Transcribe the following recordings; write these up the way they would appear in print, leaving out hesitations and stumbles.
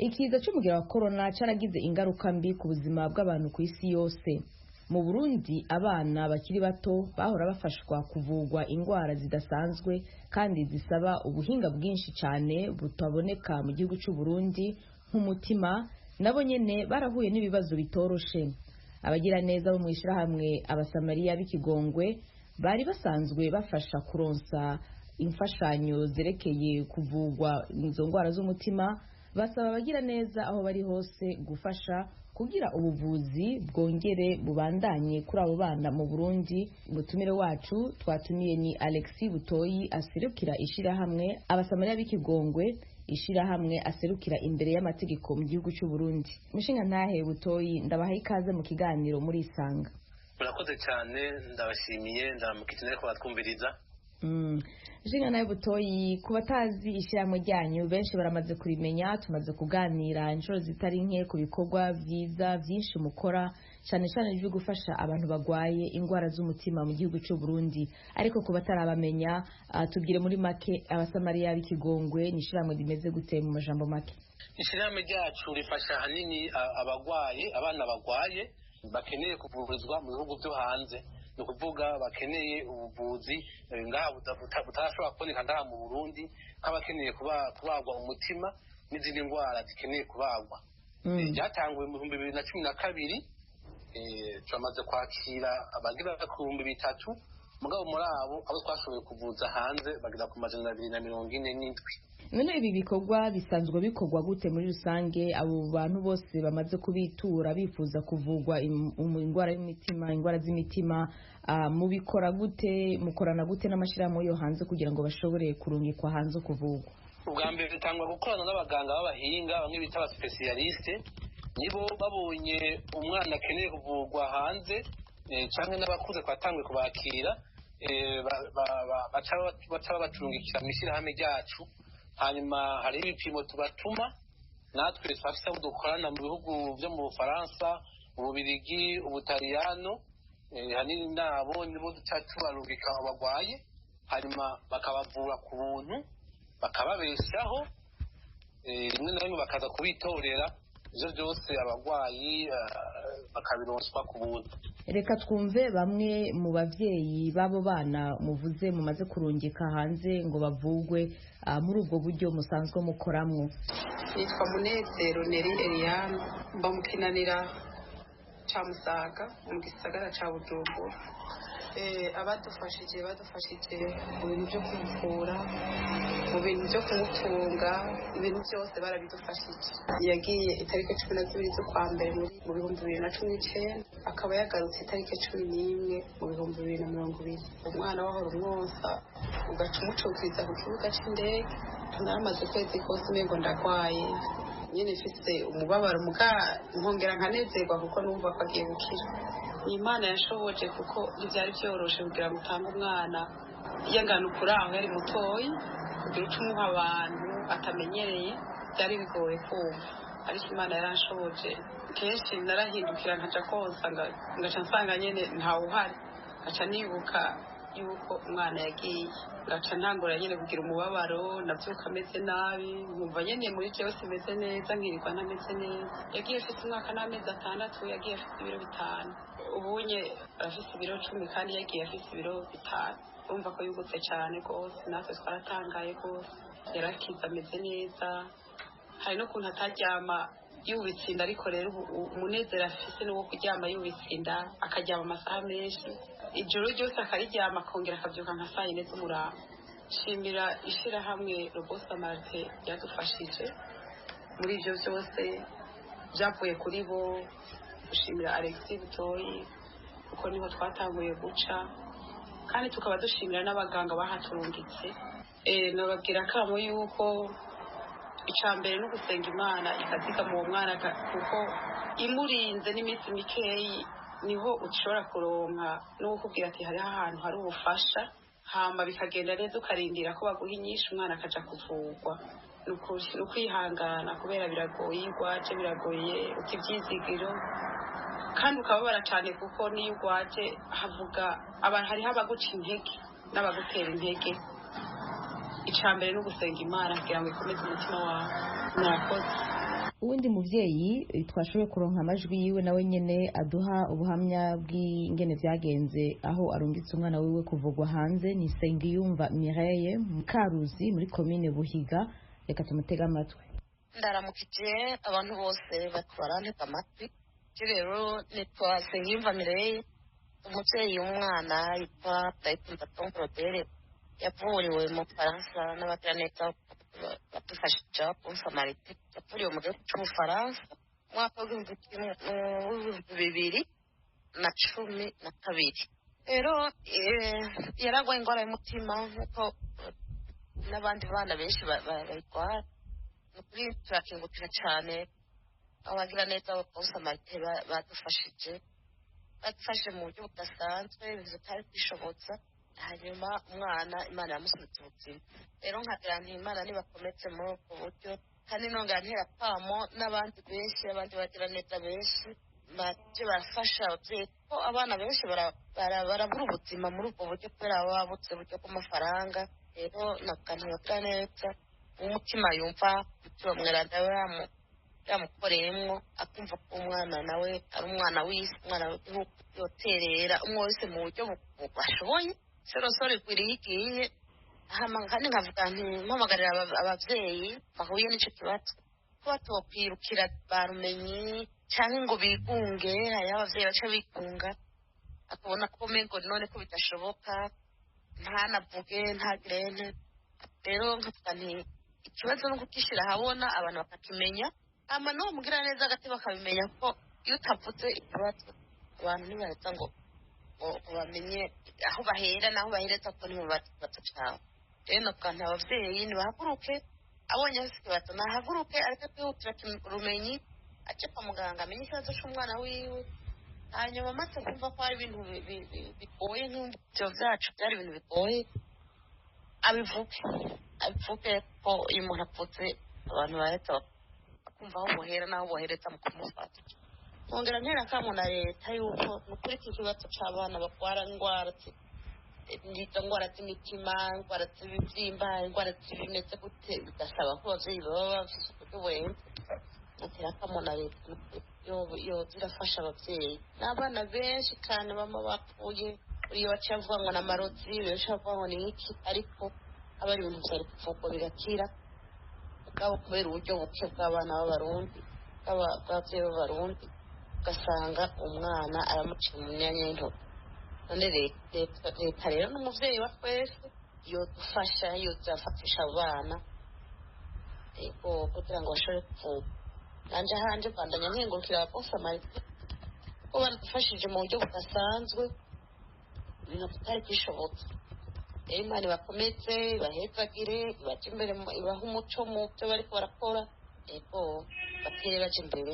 Ikiza c'umugera wa korona caragize ingaruka mbi ku buzima bw'abantu ku isi yose. Mu Burundi, abana bakiri bato bahora bafashwa kuvugwa ingwara zidasanzwe kandi zisaba ubuhinga bwinshi cyane butaboneka mu gihugu cy'u Burundi, nk'umutima, nabo nyene barahuye n'ibibazo bitoroshe. Abagiraneza bo mu ishirahamwe Abasamariya b'Ikigongwe bari basanzwe bafasha kuronsa imfashanyo zerekeye kuvugwa izo ndwara z'umutima basaba abagiraneza aho bari hose gufasha kugira ubuvuzi bwongere bubandanye kuri abo bana mu Burundi. Umutumire wacu twatumiye ni Alexis Butoyi, aserukira ishirahamwe Abasamariya b'Ikigongwe, ishirahamwe aserukira imbere y'amategeko mu gihugu cy'u Burundi. Mushinga ntahe Butoyi, ndabaha ikaze mu kiganiro muri Isanga. Murakoze cyane, ndabashimiye, ndaramukije ariko batwumviriza. Nshinga nawe Butoyi, ku batazi ishyirahamwe ryanyu, benshi baramaze kurimenya, tumaze kuganira inshuro zitari nke ku bikorwa byiza byinshi mukora, cyane cyane byo gufasha abantu barwaye indwara z'umutima mu gihugu cy'u Burundi. Ariko ku batarabamenya, tubwire muri make, Abasamariya b'Ikigongwe ni ishyirahamwe rimeze gute mu majambo make? Ishyirahamwe ryacu rifasha ahanini abagwaye, abana bagwaye bakeneye kuvurizwa mu bihugu byo hanze, ni ukuvuga bakeneye ubuvuzi ngaha butarashobora kuboneka ngaha mu Burundi, nk'abakeneye kubagwa umutima n'izindi ndwara zikeneye kubagwa. Byatanguwe mu 2012, turamaze kwakira abagera ku 3000, mugabo muri abo, abo twashoboye kuvuza hanze bagera ku 247. None ibi bikorwa bisanzwe bikorwa gute muri rusange? Abo bantu bose bamaze kubitura bifuza kuvugwa indwara y'imitima, indwara z'imitima, mubikora gute? Mukorana gute n'amashyirahamwe yo hanze kugira ngo bashobore kurungikwa hanze kuvugwa? Ubwa mbere bitangwa gukorana n'abaganga b'abahinga, bamwe bita abasipesiyalisite. Nibo babonye umwana akeneye kuvurwa hanze, cyangwa n'abakuze twatanguye kubakira, baca babacungikira mu ishyirahamwe ryacu. Hanyuma hariho ibipimo tubatuma, natwe turafise abo dukorana mu bihugu byo mu Bufaransa, Ububirigi, Ubutaliyano. Hanini nabo nibo duca tubarungika aho bagwaye, hanyuma bakabavura ku buntu, bakababeshaho, rimwe na rimwe bakaza kubitorera. Ivyo byose abagwayi bakabironswa ku buntu. Reka twumve bamwe mu bavyeyi b'abo bana muvuze mumaze kurungika hanze ngo bavugwe muri ubwo buryo musanzwe mukoramwo. Nitwa Munezero Neri Eliane, mba mu Kinanira ca Musaga, mu gisagara ca Bujumbura. Abadufashije mu bintu byo kumuvura, mu bintu byo kumutunga, ibintu byose barabidufashije. Yagiye itariki 12 z'ukwa mbere mu 2019, akaba yagarutse itariki 11 mu 2020. Umwana wahora umwonsa, ugaca umucukiriza ku kibuga c'indege. Naramaze ukwezi kose umengo ndagwaye nyene, mfise umubabaro, muga nkongera nkanezerwa kuko numva ko agiye gukira. Ni Imana yashoboje, kuko ntivyari vyoroshe kugira ngo utange umwana yangana ukuri aho yari mutoyi, kugira uce umuha abantu atamenyereye, byari bigoye kumva. Ariko Imana yaranshoboje. Kenshi narahindukira nkaja konsa, ngaca nsanga nyene ntawuhari, ngaca nibuka yuko umwana yagiye, ngaca ntangura nyene kugira umubabaro. Navyuka ameze nabi, nkumva nyene muri jewe simeze neza, nkirirwa ntameze neza. Yagiye afise umwaka n'amezi 6, yagiye afise ibiro 5, ubunye arafise ibiro 10, kandi yagiye afise ibiro 5. Urumva ko yugutse cane rwose, natwe twaratangaye rwose. Yarakize, ameze neza. Hari n'ukuntu ataryama yubitse inda, ariko rero ubu umunezero afise ni uwo kuryama yubitse inda, akaryama amasaha menshi, ijoro ryose akariryama, akongera akabyuka nka saa yine z'umurango. Shimira ishirahamwe Robosa Marite ryadufashije muri ibyo byose, byavuye kuri bo. Gushimira Alexis Butoyi kuko niho twatanguye guca, kandi tukaba dushimira n'abaganga bahaturungitse. Nababwira akamo yuko icya mbere ni ugusenga Imana ikazigama uwo mwana, kuko imurinze n'iminsi mikeyi niho ushobora kuronka n'uwukubwira ati hariho ahantu hari ubufasha, hama bikagenda neza, ukarindira ko baguha inyinshi, umwana akaja kuvurwa. Ni ukwihangana kubera biragoye iyo urwaje, biragoye, uta ibyizigiro kandi ukababara cyane, kuko niyo urwaje havuga hariho abaguca intege n'abagutera intege. Icya mbere ni ugusenga Imana kugira ngo ikomeze umutima wawe. Murakoze. Uwundi muvyeyi twashoboye kuronka amajwi yiwe, nawe nyene aduha ubuhamya bw'ingene vyagenze aho arungitse umwana wiwe kuvugwa hanze, ni Nsengiyumva Mireille Mukaruzi muri komine Buhiga. Reka tumutege amatwi. Ndaramukije abantu bose barantega amatwi. Rero nitwa Nsengiyumva Mireille, umuvyeyi w'umwana yitwa Ndayikunda Tom Claudel, yavuriwe mu Bufaransa n'abagiraneza badufashije Bon Samaritain. Yavuriwe mu gihugu c'Ubufaransa umwaka w'2012. Rero yaragwaye ingwara y'umutima nk'uko n'abandi bana benshi bayirwara. Ni ukuri turakengukira cane abagiraneza Bon Samaritain badufashije, badufashije mu buryo budasanzwe, ibintu tutari kwishobotsa. Hanyuma umwana Imana yamusubitse ubuzima. Rero nkagira nti Imana nibakomeze muri ubwo buryo, kandi nongera ntera pamo n'abandi benshi, abandi bagiraneza benshi baje barafasha ababyeyi, kuko abana benshi barabura ubuzima muri ubwo buryo kubera baba babuze uburyo bw'amafaranga. Rero navuga nti abagiraneza umutima yumva umutima mweranda we yamukoreyemwo, akumva ko umwana nawe ari umwana w'isi, umwana w'igihugu, yoterera umwe wese mu buryo bashoboye. Sorosoro ikwiriye igiye. Kandi nkavuga nti mpamagarira abavyeyi bahuye n'ico kibazo ko batokwirukira barumenyi canke ngo bigunge. Hariho abavyeyi baca bigunga, akabona ko umengo none ko bidashoboka, ntanavuge, ntagirente. Rero nkavuga nti ikibazo no kugishira ahabona, abantu bakakimenya, hama n'uwo mugiraneza hagati bakabimenya, kuko iyo utavuze ikibazo abantu ntibaheza ngo bamenye aho bahera n'aho bahereza, kuko ntibabaza ikibazo cawe. Rero navuga nti abavyeyi nibahaguruke, abonye afise ikibazo nahaguruke, areke kwihutira urumenyi, aje kwa muganga amenye ikibazo c'umwana wiwe. Hanyuma amaze kumva ko hari ibintu bigoye nk'ivyo vyacu byari ibintu bigoye, abivuge, abivuge, ko iyo umuntu avutse abantu baheza bakumva aho bohera n'aho bohereza mu kumufata. Nkongera ntera akamo na leta yuko ni ukuri ko ikibazo c'abana bagwara ingwara, izo ngwara z'imitima, ingwara z'ibibyimba, ingwara z'ibimeze gute, bigasaba ko abavyeyi baba bafise uburyo burenze. Atera akamo na leta yoza irafasha abavyeyi n'abana benshi cane bama bapfuye. Iyo baciye bavuga ngo ni amarozi, benshi bavuga ngo ni iki, ariko aba ari ibintu vyari kuvugwa bigakira, mugabo kubera uburyo buke bw'abana b'Abarundi, bw'abavyeyi b'Abarundi, ugasanga umwana aramuciye mu myanya y'intoki. None leta rero n'umuvyeyi wa twese, yodufasha, yozafatisha abo bana, yego, kugira ngo bashobore kuvugwa. Nanje hanje bandanya nkengurukira ababosamarite ko baradufashije mu buryo budasanzwe, ibintu tutari kwishobotsa. Rero Imana ibakomeze, ibahezagire, ibaje imbere, ibahe umuco mu byo bariko barakora. Yego, batere baje imbere.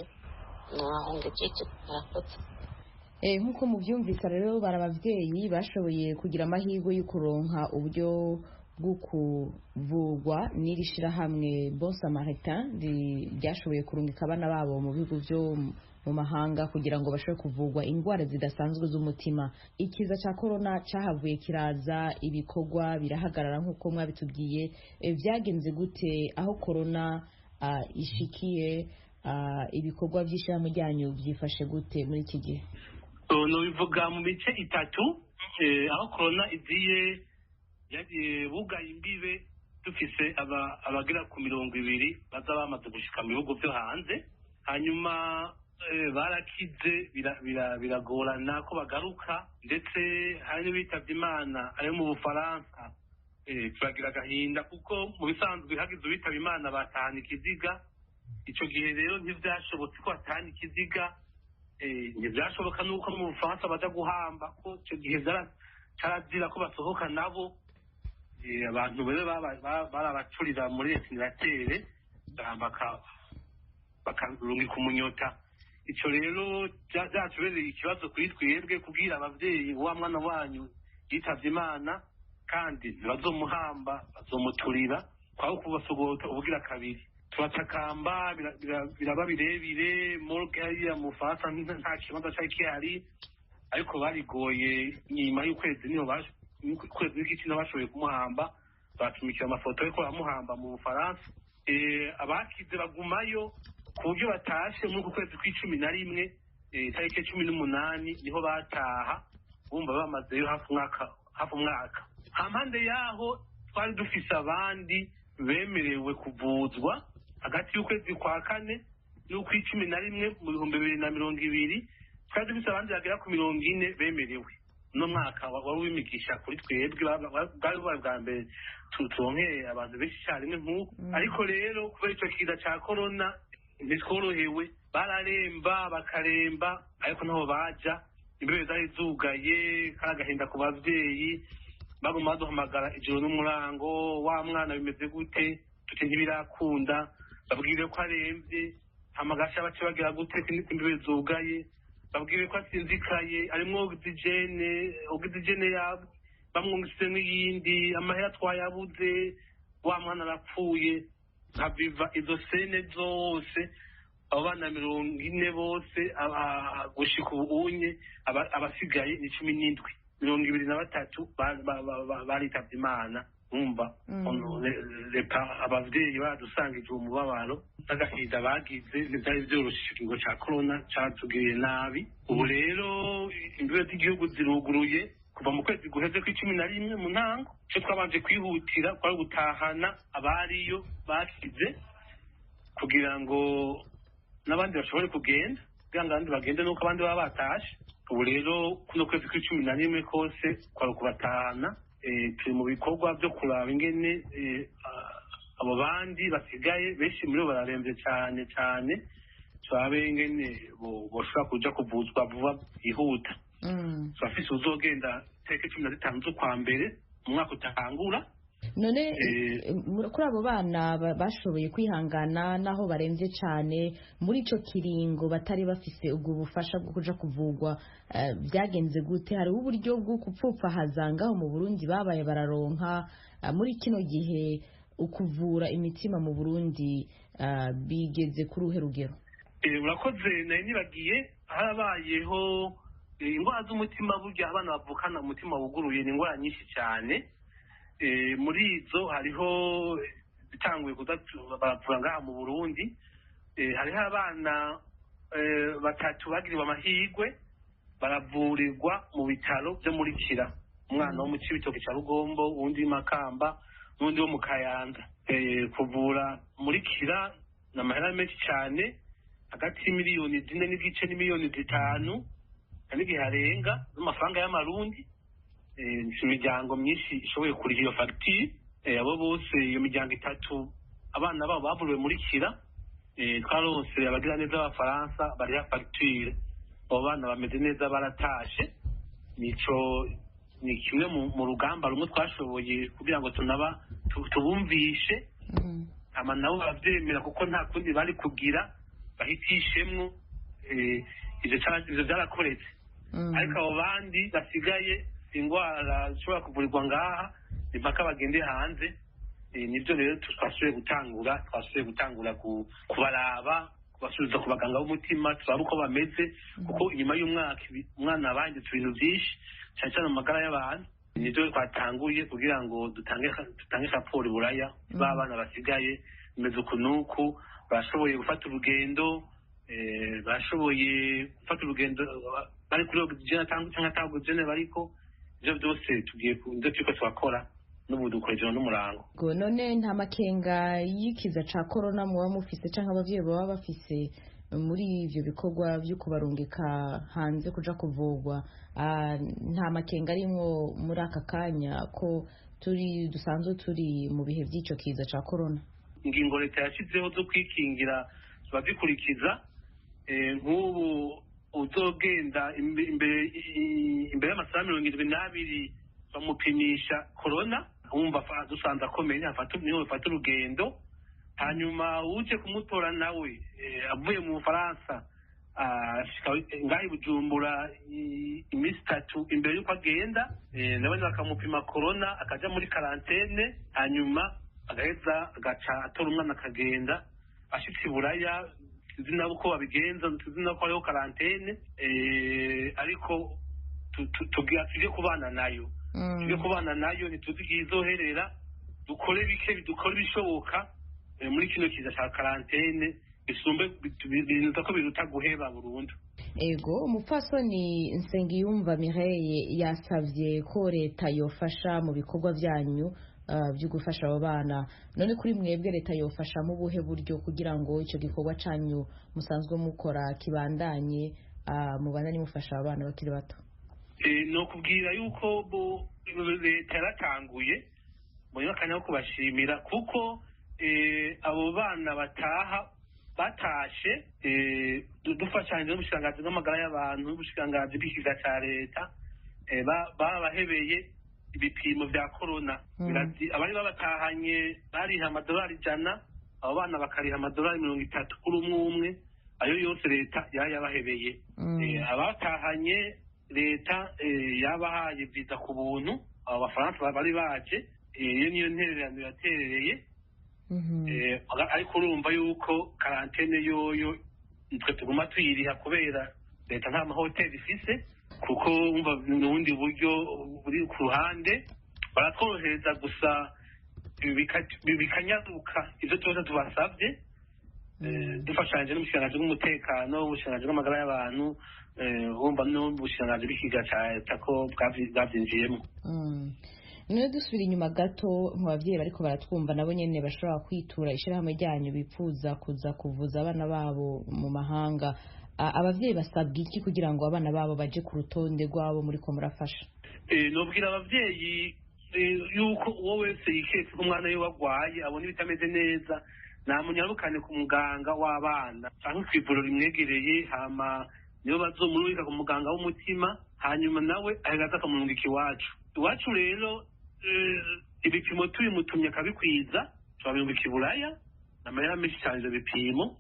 Mwaho ngejeje, murakoze. Nk'uko muvyumvise rero, bari abavyeyi bashoboye kugira amahirwe yo kuronka uburyo bwo kuvugwa n'iri shirahamwe Bon Samaritain ryashoboye kurungika abana babo mu bihugu vyo mu mahanga kugira ngo bashobore kuvugwa ingwara zidasanzwe z'umutima. Ikiza ca corona cahavuye kiraza, ibikorwa birahagarara nk'uko mwabitubwiye. Vyagenze gute aho corona ishikiye? Ibikorwa vy'ishirahamwe ryanyu vyifashe gute muri iki gihe? Nobivuga mu mice itatu. Aho corona iziye, bugaye imbibe, dufise abagera ku 20 baza bamaze gushika mu bihugu vyo hanze. Hanyuma barakize, biragorana ko bagaruka, ndetse hari n'ubitavye Imana ari mu Bufaransa. Turagira agahinda kuko mu bisanzwe hagize uwitaba Imana batahana ikiziga. Ico gihe rero ntivyashobotse ko batahana ikiziga, ntivyashoboka nuko mu Bufaransa baja guhamba, ko ico gihe carazira ko basohoka nabo. Abantu rero barabacurira muri incinerateur, bakarungika umunyota. Ico rero vyatubereye ikibazo kuri twebwe kubwira abavyeyi wa mwana wanyu yitavye Imana, kandi ntibazomuhamba, bazomuturira, kwabo kubasogota ubugira kabiri. Turatakamba, biraba birebire. Morgue hariya mu Bufaransa nta kibanza cari gihari, ariko barigoye, nyuma y'ukwezi niho ukwezi n'igice niho bashoboye kumuhamba. Batumikira amafoto ariko baramuhamba mu Bufaransa. Abakize bagumayo. Ku buryo batashe muri uku kwezi kw'11, itariki 18 niho bataha, bumva bamazeyo hafi umwaka, hafi umwaka. Hampande yaho twari dufise abandi bemerewe kuvuzwa hagati y'ukwezi kwa kane n'ukw'icumi na rimwe mu 2020. Twari dufise abandi bagera ku 40 bemerewe. Uno mwaka wari uw'imigisha kuri twebwe, bwari bubaye bwa mbere turonkeye abantu benshi icyarimwe nk'uko. Ariko rero kubera ico kiza ca korona ntitworohewe, bararemba bakaremba, ariko ntaho baja, imbibe zari zugaye. Kari agahinda ku bavyeyi, baguma baduhamagara ijoro n'umurango: "Wa mwana bimeze gute?" Tuti: "Ntibirakunda." "Babwire ko aremvye." Hamagasha bace bagira gute imbibe zugaye? "Babwire ko asinzikaye, arimwo oxygène, oxygène ya bamwumvise n'iyindi, amahera twayabuze, wa mwana arapfuye." Nkaviva izo scènes zose. Abo bana 40 bose, gushika ubu unye abasigaye ni 17, 23 baritavye Imana. Umva, abavyeyi baradusangije uwo mubabaro n'agahinda bagize, ntivyari vyoroshe. Ikiringo ca korona catugiriye nabi. Ubu rero imbibe z'igihugu ziruguruye kuva mu kwezi guheze kw'11 mu ntango. Ico twabanje kwihutira kwari gutahana abariyo bakize, kugira ngo n'abandi bashobore kugenda, kugira ngo abandi bagende nuko abandi baba batashe. Ubu rero kuno kwezi kw'11 kose kwari ukubatahana. Turi mu bikorwa vyo kuraba ingene abo bandi basigaye, benshi muri bo bararemvye cane cane, turabe ingene boshobora kuja kuvuzwa vuba byihuta. Turafise uzogenda tariki 15 z'ukwa mbere mu mwaka utangura. None kuri abo bana bashoboye kwihangana naho baremvye cane muri ico kiringo batari bafise ubwo bufasha bwo kuja kuvugwa, byagenze gute? Hariho uburyo bwo kupfupfahaza ngaho mu Burundi babaye bararonka muri kino gihe? Ukuvura imitima mu Burundi bigeze kuri uruhe rugero? Urakoze, nari nibagiye. Harabayeho indwara z'umutima. Burya abana bavukana umutima wuguruye ni indwara nyinshi cyane. Muri izo hariho itanguye kuza baravura ngaha mu Burundi. Hariho abana batatu bagiriwe amahirwe baravurirwa mu bitaro byo muri Kira, umwana wo mu Cibitoke ca Rugombo, uwundi Makamba n'uwundi wo mu Kayanza. Kuvura muri Kira ni amahera menshi cyane, hagati y'4.5 miliyoni n'5 miliyoni n'igihe arenga z'amafaranga y'amarundi. Imiryango myinshi ishoboye kuriha iyo fagitire. Abo bose, iyo miryango itatu abana babo bavuriwe muri Kira, twaronse abagiraneza b'Abafaransa bariha fagitire. Abo bana bameze neza, baratashe. Nico ni kimwe mu rugamba rumwe twashoboye kugira ngo tunaba tubumvishe, hama nabo baravyemera kuko nta kundi bari kugira bahitishemwo. Ivyo vyarakoretse. Ariko abo bandi basigaye, ingwara zishobora kuvurirwa ngaha, ni mpaka bagende hanze. Nibyo rero twasubiye gutangura kubaraba, kubasubiza ku baganga b'umutima, turabe uko bameze, kuko inyuma y'umwaka umwana banditse ibintu byinshi, cyane cyane mu magara y'abantu. Nibyo twatanguye kugira ngo dutange raporo Buraya: ba bana basigaye bimeze uku n'uku, bashoboye gufata urugendo, bashoboye gufata urugendo bari kuri oxygène cyangwa ata oxygène bariko. Ivyo byose tugiye nivyo turiko turakora n'ubu, dukora ijoro n'umurango. Ngo none nta makenga y'ikiza ca korona muba mufise canke abavyeyi baba bafise muri ivyo bikorwa vyo kubarungika hanze kuja kuvugwa? Nta makenga arimwo muri aka kanya ko turi dusanzwe turi mu bihe vy'ico kiza ca korona? Ingingo leta yashyizeho zo kwikingira turazikurikiza. Nk'ubu uzogenda imbere y'amasaha 72 bamupimisha korona, wumva dusanze akomeye niho bafata urugendo. Hanyuma uje kumutora nawe avuye mu Bufaransa ashika ngaha i Bujumbura iminsi 3 imbere y'uko agenda, nawe bakamupima korona, akaja muri quarantaine, hanyuma agaheza agaca atora umwana akagenda. Ashitse i Buraya, sinzi nabo uko babigenza, sinzi nabo ko hariho quarantaine, ariko tujye kubana nayo, tujye kubana nayo, ntituzi igihe izoherera. Dukore bike, dukore ibishoboka muri kino kiza ca quarantaine. Bisumbe birinda ko biruta guheba burundu. Ego, umupfasoni Nsengiyumva Mireille yasavye ko leta yofasha mu bikorwa vyanyu byo gufasha abo bana. None kuri mwebwe leta yofasha mu buhe buryo kugira ngo ico gikorwa canyu musanzwe mukora kibandanye, mubandanye mufasha abo bana bakiri bato? No kubwira yuko bo leta yaratanguye muri akanya ko kubashimira, kuko abo bana bataha batashe dufashanyije n'ubushikiranganji bw'amagara y'abantu n'ubushikiranganji bw'ikigega ca leta, babahebeye ibipimo vya korona. Abari babatahanye bariha $100, abo bana bakariha $30 kuri umwe umwe, ayo yose leta yayabahebeye. Abatahanye leta yabahaye viza ku buntu, abo bafaransa bari baje, iyo niyo ntererano yaterereye. Ariko urumva yuko karantene yoyo twe tuguma tuyiriha kubera leta nta mahoteli ifise, kuko umva n'ubundi buryo buri ku ruhande baratworohereza gusa bikanyaruka ivyo tuba tubasavye, dufashanyije n'ubushikiranganji bw'umutekano, ubushikiranganji bw'amagara y'abantu, urumva n'ubushikiranganji bw'ikigega ca leta ko bwavyinjiyemwo. None dusubira inyuma gato, mu bavyeyi bariko baratwumva nabo nyene bashobora kwitura ishirahamwe ryanyu bipfuza kuza kuvuza abana babo mu mahanga, abavyeyi basabwa iki kugira ngo abana babo baje ku rutonde rwabo muriko murafasha? Nobwira abavyeyi yuko uwo wese yiketse ko umwana wiwe agwaye, abona ibitameze neza, namunyarukane ku muganga w'abana canke kw'ivuriro rimwegereye, hama niyo bazomurungika ku muganga w'umutima, hanyuma nawe ahagaze akamurungika iwacu. Iwacu rero ibipimo tubimutumye akabikwiza, turabirungika i Buraya, amahera menshi cane ivyo bipimo.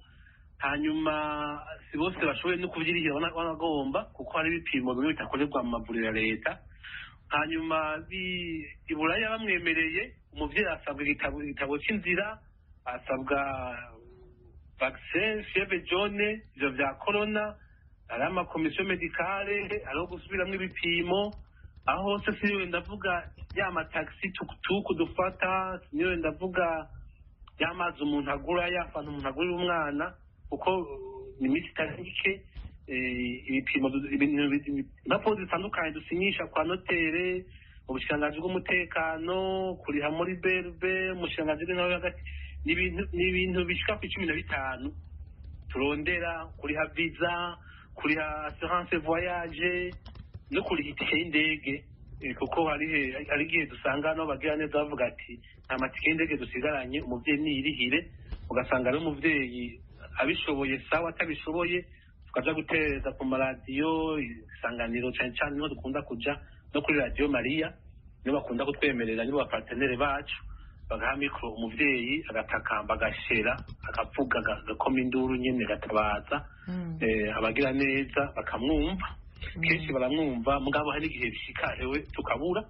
Hanyuma si bose bashoboye no kuvyirihira banagomba, kuko hari ibipimo bimwe bidakorerwa mu mavuriro ya leta. Hanyuma i Buraya bamwemereye, umuvyeyi asabwa igitabo c'inzira, asabwa vaccin fièvre jaune, ivyo vya corona, hariho amakomisiyo medicale, hariho gusubiramwo ibipimo. Aho hose siniwe ndavuga ya matagisi tukutuku dufata, siniwe ndavuga y'amazi umuntu agura, ya fanta umuntu agurira umwana, kuko ni iminsi itari mike, ibipimo, impapuro zitandukanye dusinyisha kwa notere, mu bushikiranganji bw'umutekano, kuriha muri BRB, mu bushikiranganji bw'intwaro yo hagati, ni ibintu bishika ku 15 turondera, kuriha visa, kuriha assurance voyage no kuriha itike y'indege, kuko hari igihe dusanga nabo bagira neza bavuga ati nta matike y'indege dusigaranye, umuvyeyi niyirihire. Ugasanga rero umuvyeyi abishoboye sawa, atabishoboye tukaja gutereza ku maradiyo Isanganiro cane cane niho dukunda kuja, no kuri Radiyo Mariya nibo bakunda kutwemerera, nibo bapartenere bacu, bagaha mikoro umuvyeyi agatakamba, agashera, akavuga, agakoma induru nyene, agatabaza, abagira neza bakamwumva. Kenshi baramwumva, mugabo hari igihe bishika ewe tukabura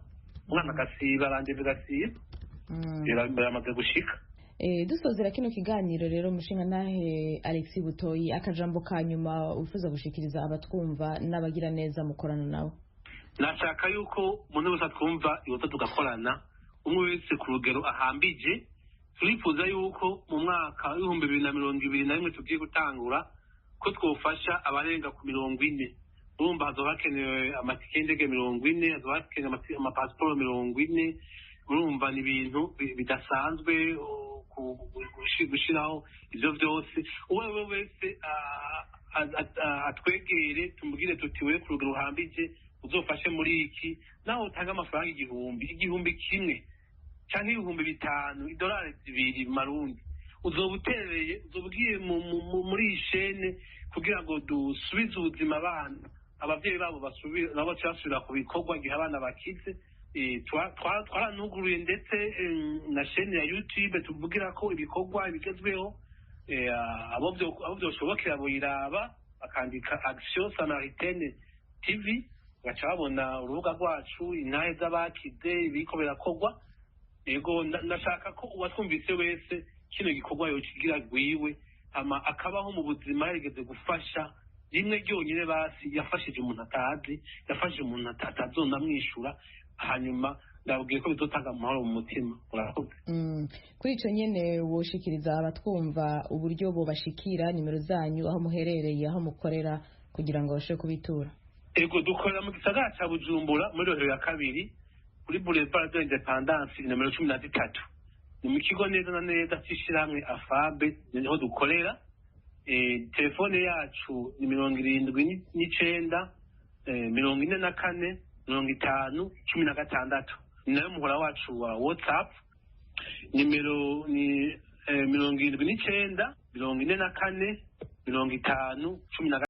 umwana agasiba, rendez-vous igasiba, biramaze gushika. Dusozera kino kiganiro rero, mushingantahe Alexis Butoyi, akajambo ka nyuma wifuza gushikiriza abatwumva n'abagira neza mukorana nabo? Nashaka yuko umuntu wese atwumva yoza tugakorana, umwe wese ku rugero ahambije. Turifuza yuko mu mwaka w'2021 tugiye gutangura ko twofasha abarenga ku 40. Urumva hazoba hakenewe amatike y'indege 40, hazoba hakenewe amapasiporo 40. Urumva ni ibintu bidasanzwe gushiraho ivyo vyose. Uwo ari we wese atwegere, tumubwire tuti we ku rugero uhambije uzofashe muri iki, naho utange amafaranga 1000, 1000 canke 5000, $2 mu marundi, uzoba uterereye, uzoba ugiye muri iyi shene kugira ngo dusubize ubuzima abana, abavyeyi babo nabo bace basubira ku bikorwa igihe abana bakize. Twaranuguruye ndetse na shene ya YouTube tuvugira ko ibikorwa bigezweho, abo vyoshobokera boyiraba bakandika Action Samaritaine TV, bagaca babona urubuga rwacu, intahe z'abakize, ibiriko birakorwa. Ego, ndashaka ko uwatwumvise wese kino gikorwa yokigira rwiwe, hama akabaho mu buzima yarigeze gufasha rimwe ryonyine, basi yafashije umuntu atazi, yafashije umuntu atazonamwishura, hanyuma Ndababwiye ko bizotanga amahoro mu mutima. Murakoze. Kuri ico nyene, woshikiriza abatwumva uburyo bobashikira, nimero zanyu, aho muherereye, aho mukorera, kugira ngo babashe kubitura? Ego, dukorera mu gisagara ca Bujumbura, muri Rohero ya kabiri, kuri Boulevard de l'Indépendance nomero 13. Ni mu kigo neza na neza c'ishirahamwe Afabe, niho dukorera. Telefone yacu ni 79 44 50 16. Ni nayo muhora wacu wa WhatsApp. Nimero ni 79 44 50 16.